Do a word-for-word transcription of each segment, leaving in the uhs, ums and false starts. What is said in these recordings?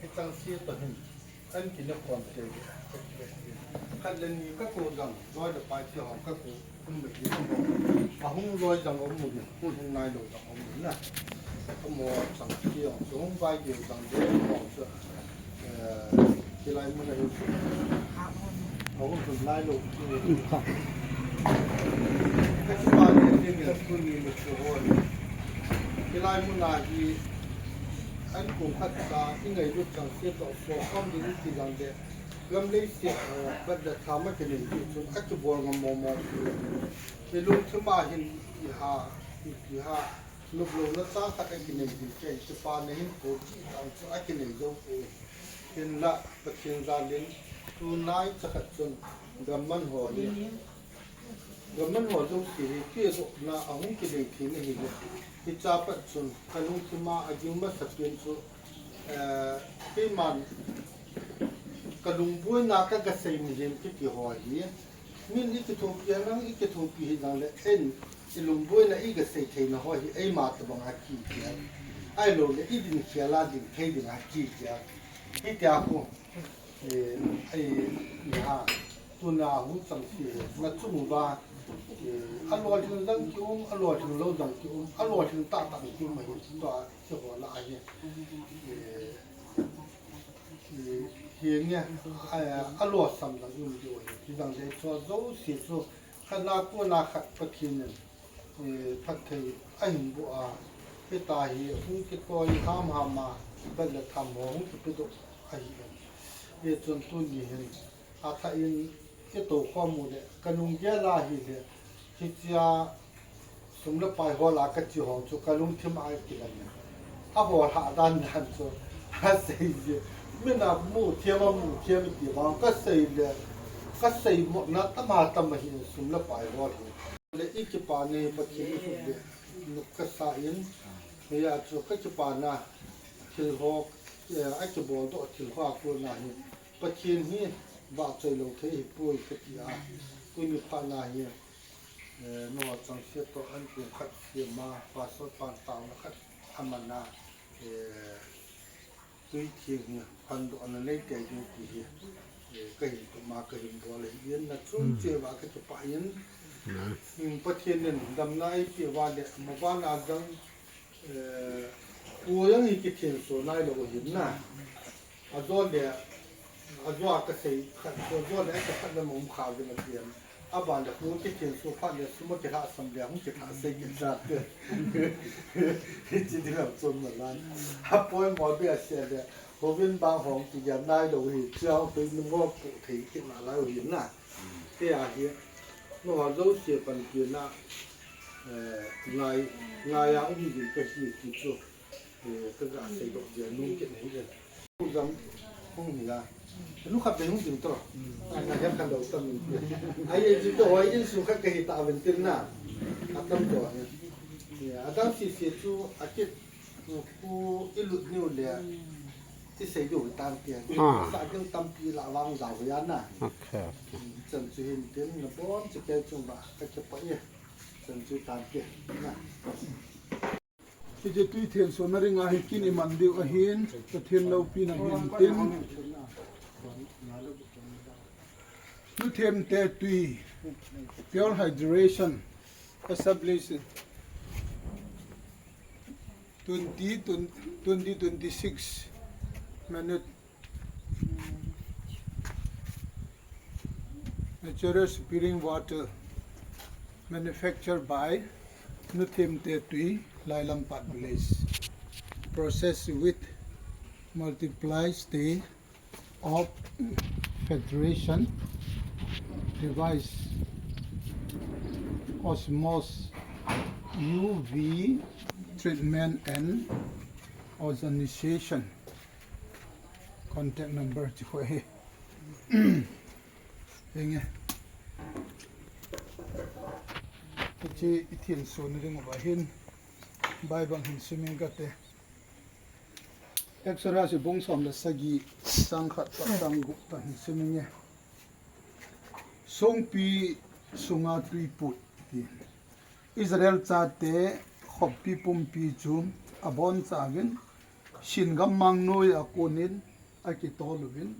Hichang si to hin. An kine khom te. Khat le ni ka ko jang, loi le pai ti hong ka ko, kum be ti hong. A hung loi jang om mu ni, hung hung nai lo jang om mu na. Ka mo chang ti hong, so hung bai ge jang de hong so. Eh, ki lai mu na hi. A hung hung nai lo. Ka si ba ni ni ni ku ni mu chu ho ni. Ki lai mu na hi. An kum khat ta, i ngailut chang se to, so kam di ti jang de. Gam lei se, eh, bat da tha ma ke nei ti chun, a kibol ngam mo mo. I lungthim a hin i ha, i, i ha, nop louna chang khat a kinei ding kei, chu pa na hin ko ti chang chu a kinei zo ko. Hinla, Pathen jal in, tunai cha khat chun, gam man ho hi. Gam man ho jouse hi, pehdohna a hung kinei thei na hi le. Hiche a pat chun, ka lungthim a a ding masa pen chu, eh, keiman ka lungboina ka, ka sei mihem kiti ho hi. Min i kithopi a nang i kithopi hi jang le, en i lungboina i ka sei theina ho hi, eima tabang a kiti a. Ahilou le, i din khel a din thei ding a kiti a. Hitia khu. Eh, ai, ni ha, tuna hung chang si he, na chung uva, eh, a lolhing jang ki um, a lolhing lou jang ki um, a lolhing tahtah ki um ahi, tua, si ho lah ahi. Eh, eh, hi nge, a, a lolhing jang ki um ki um ahi, hi jang le chua jouse chu, khat na kona khat Pathen in, eh, phatthei ahin boh a, hitia hi hung kitoi hamham a, bat le tham ho hung kipedoh ahi. Hichun tuni hin, athah in kitou khom u le, ka lunggel a hi le, hichea sum le pai hol a ka chi ho chu, ka lungthim a kilang le. A hol ha dan dan chu, a sei je. Min a mu thiam a mu thiam ti vang ka sei le, ka sei mo na tam a tam ahi sum le pai hol hi. Le i kipana hi Pathen i hung le, nop ka sa in, hia chu ka kipana thil ho, eh, a kibol doh thil ho a kona hi, Pathen hi vahchoi lou thei hi poi ka ti a, tuni phat na hi, eh, nangho chang se to an kum khat se ma, pastor pan taona khat a man a, eh, Tui theng hi, phatdohna nei tei ding ti hi, eh, ka hin tum a, ka hin bol ahi in, na chung cheh uva ka kipah in. Hmm, Pathen in damna eipeh uva le, maban a jong, eh, pu jong hi kithenso nailou ahin na. Ajo le, ajo a ka sei khat, ajo le a ka khat le mong kha ve na ti em. Aban le hung kithenso phat le sum a kilhahsam le hung kilhahsei kit jat te. Hiche ding lam chom na lai. Apoimo behseh le, houbung bang hong kigel nailou hi, chang tui nung ho pu thei kit nalai u hi na. Kei a hi, nangho jouse panpina, eh, ngai, ngai a um ding kahi ti chu. Eh, ka ga seidoh jeng nom kit nahi e. Jong hung hi a. Lu khat vei hung ding to. Ana hiam khat lou tam in. Ai, ai, ji to hoi insung khat kahi ta ven tin na. Atam to hi. Ya, adang sese chu akit, pu i lut niu le. I sei diu tan ti. Ah. Sa ding tampi la vang jao ya na. Okay, okay. Chan chu hin tin na bon chu kei chung ba ka kipah e. Chan chu tan ti na. Hiche tui thensona dinga hi kin i man diu ahin, Pathen loupina hin tin. Nuthemte tui, pure hydration, establish twenty, twenty twenty-six minute. Natural spring water manufactured by Nuthemte Tui, Lailampat village. Process with multiply state of filtration device, osmos, U V treatment and ozonization. Contact number chu khu ahi. Henge. Hiche i thensona dinga hin Bible hin simin kate. Exodus bung som le sagi chang khat pat chang gup ta hin simin nge. Songpi sunga tui put ti. Israel chate khoppi pumpi chu abonchauvin Singam mang noiya konin akitol uvin,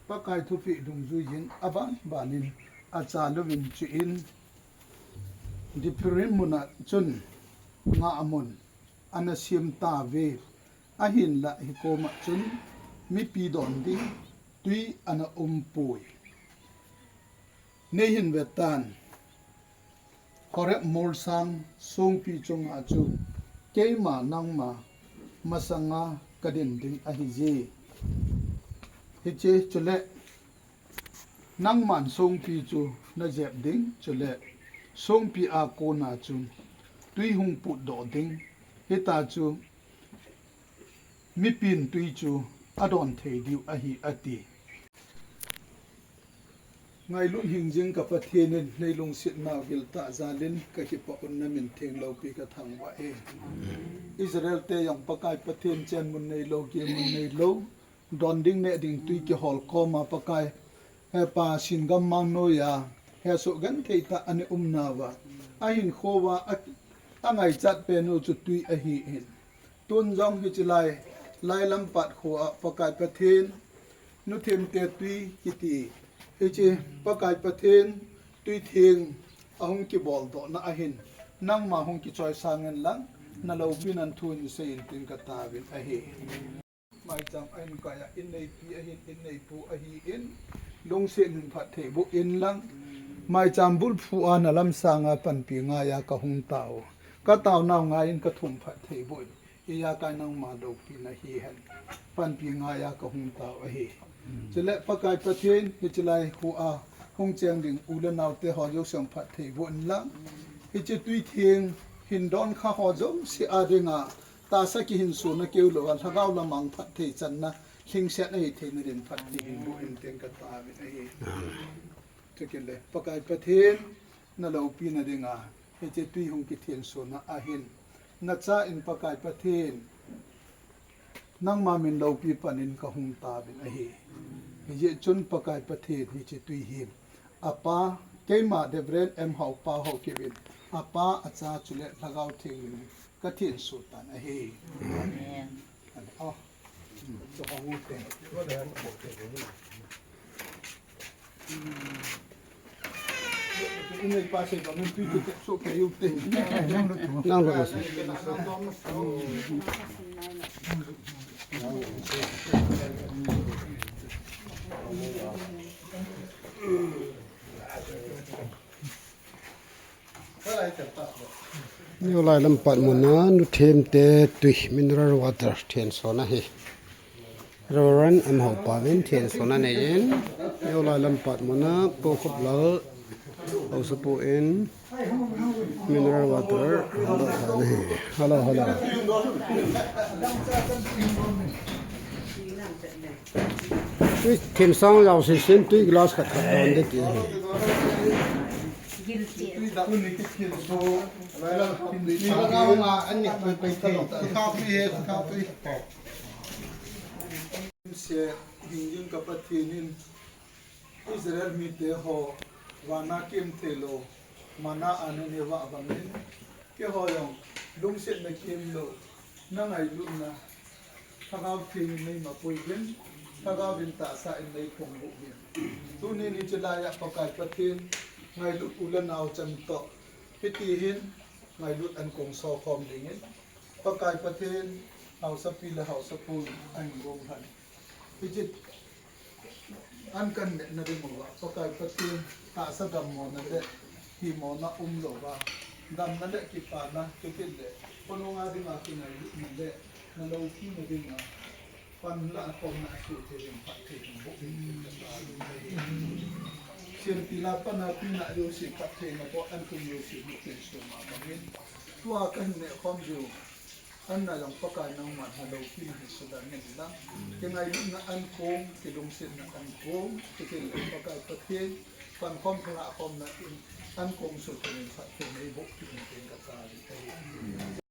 Pakai thupeh dungjuiyin aban banin achal uvin, chuin Dibrim muna chun ngahmun ana sem tauve. Ahinlah hikoma chun mipi don ding tui ana umpoi. Neihin vetan, Horeb molsang songpi chunga chu keima nangma masanga kadin ding ahije. Hiche chule nangman songpi chu najep ding, chule songpi a kona chu tui hung putdoh ding. Hitia chu mipin tui chu adon thei diu ahi, ati. Ngailut hingjing ka Pathen in, neilungsetnau giltah jalin kakipah un, namin theng loupi kathangvah e. Israel te jong Pakai Pathen chenmun neilou, kimun neilou, don ding neh ding tui kihol koma Pakai, hepa Singam mang noiya hesoh genthei tah ana umnauva, ahinkhoa a, angaichat pen u chu tui ahin. Tun jong hiche lai, Lailampat khoa Pakai Pathen, Nuthemte tui kiti, hiche Pakai Pathen tuitheng ahung kiboldohna ahin, nangma hung kichoisang inlang, naloupina thu in seiyin tin kataovin ahi. Maicham ahin kaiya inneipi ahin, inneipu ahin, lungset in phatthei boh inlang, maicham bulphu a nalamsanga panpi ngaiya kahung tao. Kataonau ngaiyin kathum phatthei boh in, ijakai nangma loupina hihen, panpi ngaiya kahung tao ahi. Chule Pakai Pathen, hiche lai khoa hung cheng ding u le naote ho jouse phatthei boh inlang, hiche tuitheng hin donkha ho jouse a dinga tahsa kihinsona keulouva, lhagao lama phatthei channa lhingset ahi theina din phatthei hin boh in tin kataovin ahi. Chukit le Pakai Pathen, naloupina dinga hiche tui hung kithensona ahin, nacha in Pakai Pathen, nangma min loupi panin kahung taovin ahi. Hijeh chun Pakai Pathen, hiche tui hi apa, keima Reverend M Haopa Haokip in apa, acha chule Lhagao Theng in kathenso tan ahi. Amen. New Lailampat muna Nuthemte tui mineral water thensona hi Reverend M Haopa in thensona neiyin, New Lailampat muna Pu Khoplal Haosapu in mineral water. Hello, hello. Tui thensang jao sesen, tui glass khat khat don ding ti. Israel mite ho vana kimtheilou manna ana neiyuva bangin, keiho jong lungsetna kimlou, nangailutna Lhagao Theng in neimapui uvin, Lhagao in tahsa in neiphongdoh uvin. Tunin hiche laiya Pakai Pathen, ngailut u le nao chan toh, hitihin ngailut ankong sokhom dingin, Pakai Pathen, Haosapi le Haosapu in ahin gonglhan. Hiche an kaneh nading uva, Pakai Pathen, tahsa dammona le himona umlouva, damna le kipana, chukit le khonunga dinga kingailutna le naloupina dinga panlah khomna asuhthei ding phatthei boh in. Siampi lah a panna pina jouse phattheina toh ankong jouse mutin suma bangin, tua kahin neh khom diu anna jong Pakai nangman naloupina hi sudan ngen lang. Kingailutna ankong, kilungsetna ankong, chukit le Pakai Pathen, pankhom thalah khomna in ankong suhthei in phatthei neiboh in tin kataovin ahi.